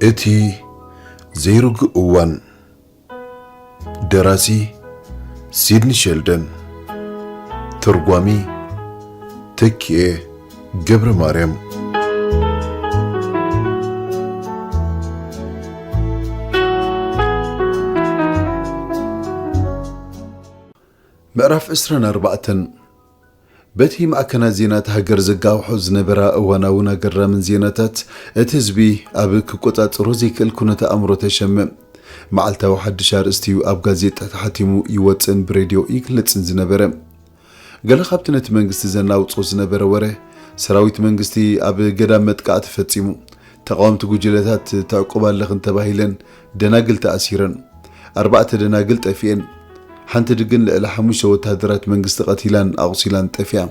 እቲ ዘይርጉእ እዋን። ደራሲ ሲድኒ ሸልደን። ተርጓሚ ተኪኤ ገብረ ማርያም። ምዕራፍ ዕስራን ኣርባዕተን። በቲ ማዕከናት ዜና እታ ሃገር ዘጋውሖ ዝነበራ እዋናውን ኣገራምን ዜናታት፣ እቲ ህዝቢ ኣብ ክቆጻጸሮ ዘይክእል ኩነተ ኣእምሮ ተሸመ። መዓልታዊ ሓድሽ ኣርእስቲ እዩ ኣብ ጋዜጣ ተሓቲሙ ይወጽእን ብሬድዮ ይግለጽን ዝነበረ። ገለ ካብቲ ነቲ መንግስቲ ዘናውጾ ዝነበረ ወረ፣ ሰራዊት መንግስቲ ኣብ ገዳም መጥቃዕቲ ፈጺሙ፣ ተቓወምቲ ጉጅለታት ተዕቁባ ኣለኽን ተባሂለን ደናግል ተኣሲረን፣ ኣርባዕተ ደናግል ጠፊኤን፣ ሓንቲ ድግን ልዕሊ ሓሙሽተ ወተሃደራት መንግስቲ ቀቲላን ኣቑሲላን ጠፊኣ።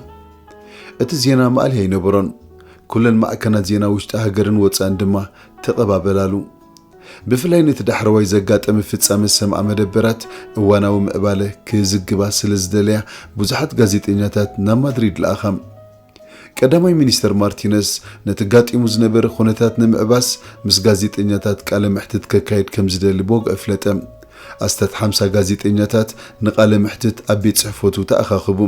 እቲ ዜና ማእለያ ኣይነበሮን። ኩለን ማዕከናት ዜና ውሽጢ ሃገርን ወጻእን ድማ ተቐባበላሉ። ብፍላይ ነቲ ዳሕረዋይ ዘጋጠመ ፍጻመ ዝሰምዓ መደበራት እዋናዊ ምዕባለ ክዝግባ ስለ ዝደለያ፣ ብዙሓት ጋዜጠኛታት ናብ ማድሪድ ለኣኻ። ቀዳማይ ሚኒስተር ማርቲነስ ነቲ ኣጋጢሙ ዝነበረ ኩነታት ንምዕባስ ምስ ጋዜጠኛታት ቃለ መሕትት ከካይድ ከም ዝደሊ ብወግዒ ኣፍለጠ። ኣስታት ሓምሳ ጋዜጠኛታት ንቃለ መሕትት ኣብ ቤት ጽሕፈቱ ተኣኻኽቡ።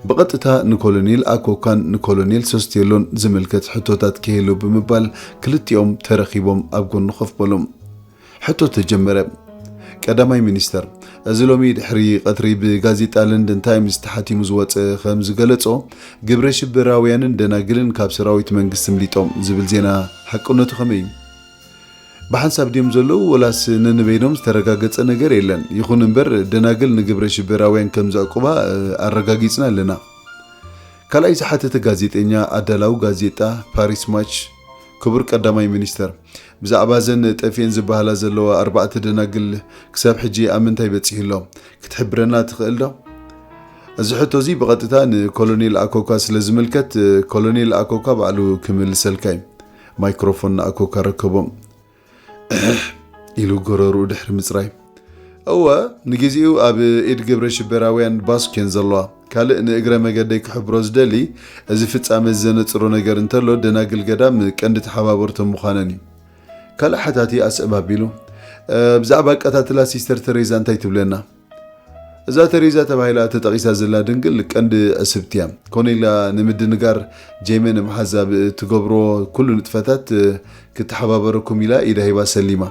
ብቐጥታ ንኮሎኔል ኣኮካን ንኮሎኔል ሶስቴሎን ዝምልከት ሕቶታት ክህሉ ብምባል ክልቲኦም ተረኺቦም ኣብ ጎኑ ኮፍ በሉ። ሕቶ ተጀመረ። ቀዳማይ ሚኒስተር፣ እዚ ሎሚ ድሕሪ ቀትሪ ብጋዜጣ ለንደን ታይምስ ተሓቲሙ ዝወጸ ከም ዝገለጾ፣ ግብረ ሽበራውያንን ደናግልን ካብ ሰራዊት መንግስቲ ምሊጦም ዝብል ዜና ሓቅነቱ ከመይ እዩ? ብሓንሳብ ድዮም ዘለዉ ወላስ ነንበይኖም ዝተረጋገጸ ነገር የለን? ይኹን እምበር ደናግል ንግብረ ሽበራውያን ከም ዘዕቁባ፣ እ፣ ኣረጋጊጽና ኣለና። ካልኣይ ዝሓተተ ጋዜጠኛ ኣዳላዊ ጋዜጣ ፓሪስ ማች፣ ክቡር ቀዳማይ ሚኒስተር፣ ብዛዕባ እዘን ጠፊኤን ዝበሃላ ዘለዋ ኣርባዕተ ደናግል ክሳብ ሕጂ ኣብ ምንታይ በጺሑ ኣሎ? ክትሕብረና ትኽእል ዶ? እዚ ሕቶ እዚ ብቐጥታ ንኮሎኔል ኣኮካ ስለ ዝምልከት፣ ኮሎኔል ኣኮካ ባዕሉ ክምልሰልካ እዩ። ማይክሮፎን ንኣኮካ ረከቦ። ኢሉ ጎረርኡ ድሕሪ ምጽራይ። እወ፣ ንግዜኡ ኣብ ኢድ ግብረ ሽበራውያን ባስክ እየን ዘለዋ። ካልእ ንእግረ መገደይ ክሕብሮ ዝደሊ፣ እዚ ፍጻመ እዚ ዘነጽሮ ነገር እንተሎ፣ ደናግል ገዳም ቀንዲ ተሓባበርቶም ምዃነን እዩ። ካልእ ሓታቲ ኣስዕብ ኣቢሉ፣ "እ፣ ብዛዕባ ኣቀታትላ ሲስተር ተሬዛ እንታይ ትብለና?" እዛ ተሬዛ ተባሂላ ተጠቒሳ ዘላ ድንግል ቀንዲ ዕስብቲ እያ። ኮነ ኢላ ንምድንጋር ጄመ ንምሓዝ ኣብ እትገብሮ ኩሉ ንጥፈታት፣ እ፣ ክተሓባበረኩም ኢላ ኢዳ ሂባ ሰሊማ።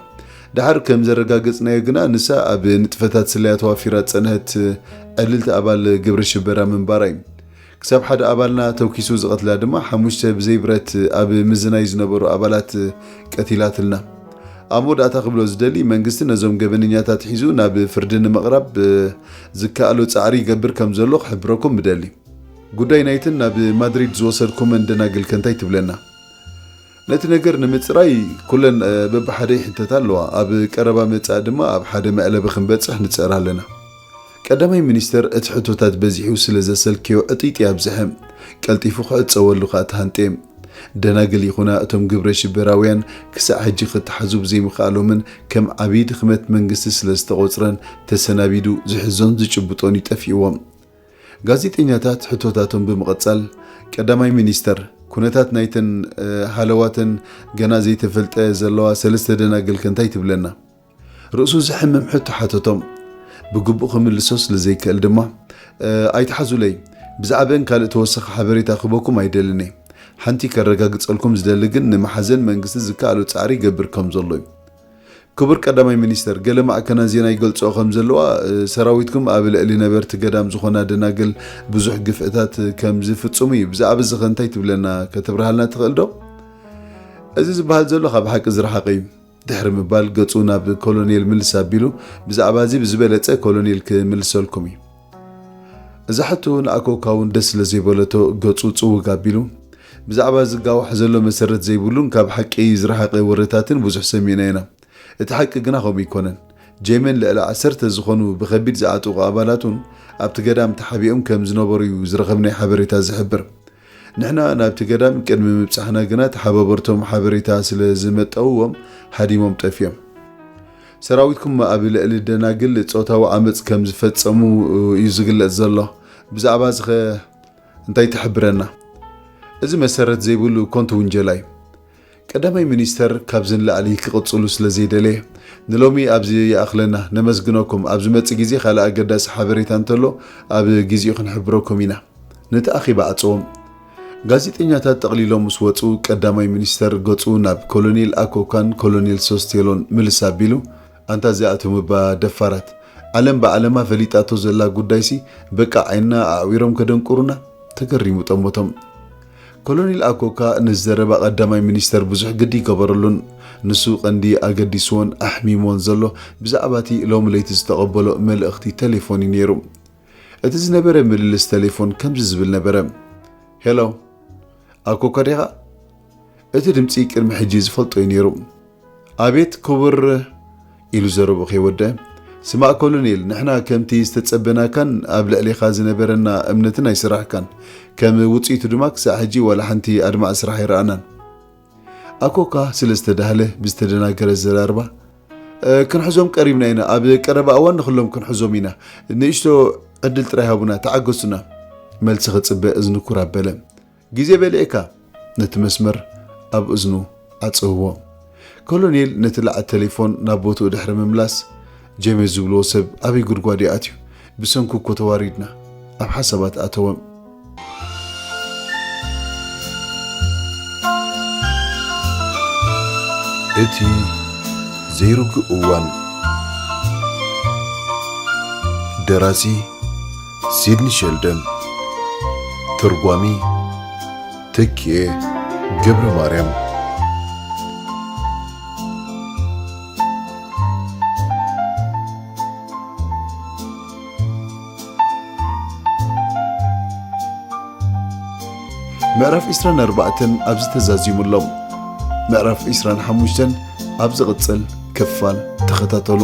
ደሓር ከም ዘረጋገጽናዮ ግና፣ ንሳ ኣብ ንጥፈታት ስለያ ተዋፊራ ዝጸንሐት ዕልልቲ ኣባል ግብረ ሽበራ ምንባራ እዩ። ክሳብ ሓደ ኣባልና ተኩሱ ዝቐትላ ድማ፣ ሓሙሽተ ብዘይ ብረት ኣብ ምዝናይ ዝነበሩ ኣባላት ቀቲላትልና። ኣብ መወዳእታ ክብሎ ዝደሊ፣ መንግስቲ ነዞም ገበነኛታት ሒዙ ናብ ፍርዲ ንምቕራብ ዝከኣሎ ጻዕሪ ይገብር ከም ዘሎ ክሕብረኩም እደሊ። ጉዳይ ናይትን ናብ ማድሪድ ዝወሰድኩመን ደናግል ከ እንታይ ትብለና? ነቲ ነገር ንምጽራይ ኩለን፣ እ፣ በብሓደ ይሕተታ ኣለዋ። ኣብ ቀረባ መጻኢ ድማ ኣብ ሓደ መዕለቢ ክንበጽሕ ንጽዕር ኣለና። ቀዳማይ ሚኒስተር እቲ ሕቶታት በዚሑ ስለ ዘሰልክዮ ዕጥይጥይ ኣብዝሐ። ቀልጢፉ ክዕጸወሉ ከኣ ተሃንጥየ። ደናግል ይኹና እቶም ግብረ ሽበራውያን ክሳዕ ሕጂ ክተሓዙ ብዘይምኽኣሎምን ከም ዓብዪ ድኽመት መንግስቲ ስለ ዝተቖጽረን ተሰናቢዱ ዝሕዞን ዝጭብጦን እዩ ጠፊእዎም። ጋዜጠኛታት ሕቶታቶም ብምቕጻል፣ ቀዳማይ ሚኒስተር፣ ኩነታት ናይተን፣ እ፣ ሃለዋተን ገና ዘይተፈልጠ ዘለዋ ሰለስተ ደናግል ከ እንታይ ትብለና? ርእሱ ዘሕምም ሕቶ ሓተቶም። ብግቡእ ክምልሶ ስለ ዘይክእል ድማ፣ "እ፣ ኣይትሓዙለይ። ብዛዕበን ካልእ ተወሳኺ ሓበሬታ ክህበኩም ኣይደልን እየ። ሓንቲ ከረጋግጸልኩም ዝደሊ ግን፣ ንመሓዘን መንግስቲ ዝከኣሎ ጻዕሪ ይገብር ከም ዘሎ እዩ። ክቡር ቀዳማይ ሚኒስተር፣ ገለ ማዕከናት ዜና ይገልጽኦ ከም ዘለዋ፣ እ፣ ሰራዊትኩም ኣብ ልዕሊ ነበርቲ ገዳም ዝኾና ደናግል ብዙሕ ግፍዕታት ከም ዝፍጽሙ እዩ። ብዛዕባ እዚ ኸ እንታይ ትብለና? ከተብርሃልና ትኽእል ዶ?" "እዚ ዝበሃል ዘሎ ካብ ሓቂ ዝረሓቐ እዩ" ድሕሪ ምባል፣ ገጹ ናብ ኮሎኔል ምልስ ኣቢሉ፣ "ብዛዕባ እዚ ብዝበለጸ ኮሎኔል ክምልሰልኩም እዩ።" እዛ ሕቶ ንኣኮካ እውን ደስ ስለ ዘይበለቶ፣ ገጹ ጽውግ ኣቢሉ፣ "ብዛዕባ ዝጋዋሕ ዘሎ መሰረት ዘይብሉን ካብ ሓቂ ዝረሓቐ ወረታትን ብዙሕ ሰሚዕና ኢና። እቲ ሓቂ ግና ከምኡ ኣይኮነን። ጄመን ልዕሊ ዓሰርተ ዝኾኑ ብኸቢድ ዝዓጠቑ ኣባላቱን ኣብቲ ገዳም ተሓቢኦም ከም ዝነበሩ እዩ ዝረኸብናዮ ሓበሬታ ዝሕብር። ንሕና ናብቲ ገዳም ቅድሚ ምብጻሕና ግና ተሓባበርቶም ሓበሬታ ስለ ዝመጠውዎም ሃዲሞም ጠፊኦም። ሰራዊትኩም ኣብ ልዕሊ ደናግል ጾታዊ ዓመጽ ከም ዝፈጸሙ እዩ ዝግለጽ ዘሎ። ብዛዕባ እዚ ኸ እንታይ ትሕብረና?" "እዚ መሰረት ዘይብሉ ኮንቱ ውንጀላ እዩ። ቀዳማይ ሚኒስተር ካብዚ ንላዕሊ ክቕጽሉ ስለ ዘይደለየ፣ ንሎሚ ኣብዚ ይኣኽለና፣ ነመስግነኩም። ኣብ ዝመጽእ ግዜ ካልእ ኣገዳሲ ሓበሬታ እንተሎ ኣብ ግዜኡ ክንሕብረኩም ኢና። ነቲ ኣኼባ ዓጸዎም። ጋዜጠኛታት ጠቕሊሎም ምስ ወጹ፣ ቀዳማይ ሚኒስተር ገጹ ናብ ኮሎኔል ኣኮካን ኮሎኔል ሶስቴሎን ምልስ ኣቢሉ፣ ኣንታ እዚኣቶም እባ ደፋራት፣ ዓለም ብዓለማ ፈሊጣቶ ዘላ ጉዳይሲ በቃ ዓይንና ኣዕዊሮም ከደንቁሩና? ተገሪሙ ጠሞቶም። ኮሎኔል ኣኮካ ንዝዘረባ ቀዳማይ ሚኒስተር ብዙሕ ግዲ ይገበረሉን። ንሱ ቀንዲ ኣገዲስዎን ኣሕሚምዎን ዘሎ ብዛዕባ እቲ ሎሚ ለይቲ ዝተቐበሎ መልእኽቲ ቴሌፎን እዩ ነይሩ። እቲ ዝነበረ ምልልስ ቴሌፎን ከምዚ ዝብል ነበረ። ሄሎ፣ ኣኮካ ዲኻ? እቲ ድምጺ ቅድሚ ሕጂ ዝፈልጦ እዩ ነይሩ። ኣቤት ክቡር፣ ኢሉ ዘረብኡ ከይወደአ፣ ስማዕ ኮሎኔል፣ ንሕና ከምቲ ዝተጸበናካን ኣብ ልዕሌኻ ዝነበረና እምነትን ኣይሰራሕካን። ከም ውጽኢቱ ድማ ክሳዕ ሕጂ ዋላ ሓንቲ ኣድማዒ ስራሕ ኣይረኣናን። ኣኮካ ስለ ዝተዳህለ ብዝተደናገረ ዘራርባ፣ "እ፣ ክንሕዞም ቀሪብና ኢና። ኣብ ቀረባ እዋን ንኹሎም ክንሕዞም ኢና። ንእሽቶ ዕድል ጥራይ ሃቡና፣ ተዓገሱና" መልሲ ክጽበ እዝኑ ኩር ኣበለ። "ግዜ በሊዕካ!" ነቲ መስመር ኣብ እዝኑ ዓጸውዎ። ኮሎኔል ነቲ ለዓት ቴሌፎን ናብ ቦትኡ ድሕሪ ምምላስ፣ "ጀሜ ዝብልዎ ሰብ ኣበይ ጉድጓድ እዩ ኣትዩ? ብሰንኩ እኮ ተዋሪድና" ኣብ ሓሳባት ኣተወ። እቲ ዘይርጉእ እዋን። ደራሲ ሲድኒ ሸልደን። ተርጓሚ ተኪኤ ገብረ ማርያም። ምዕራፍ ዕስራን ኣርባዕተን ኣብዚ ተዛዚሙ ኣሎ። ምዕራፍ ዕስራን ሓሙሽተን ኣብ ዝቕጽል ክፋል ተኸታተሉ።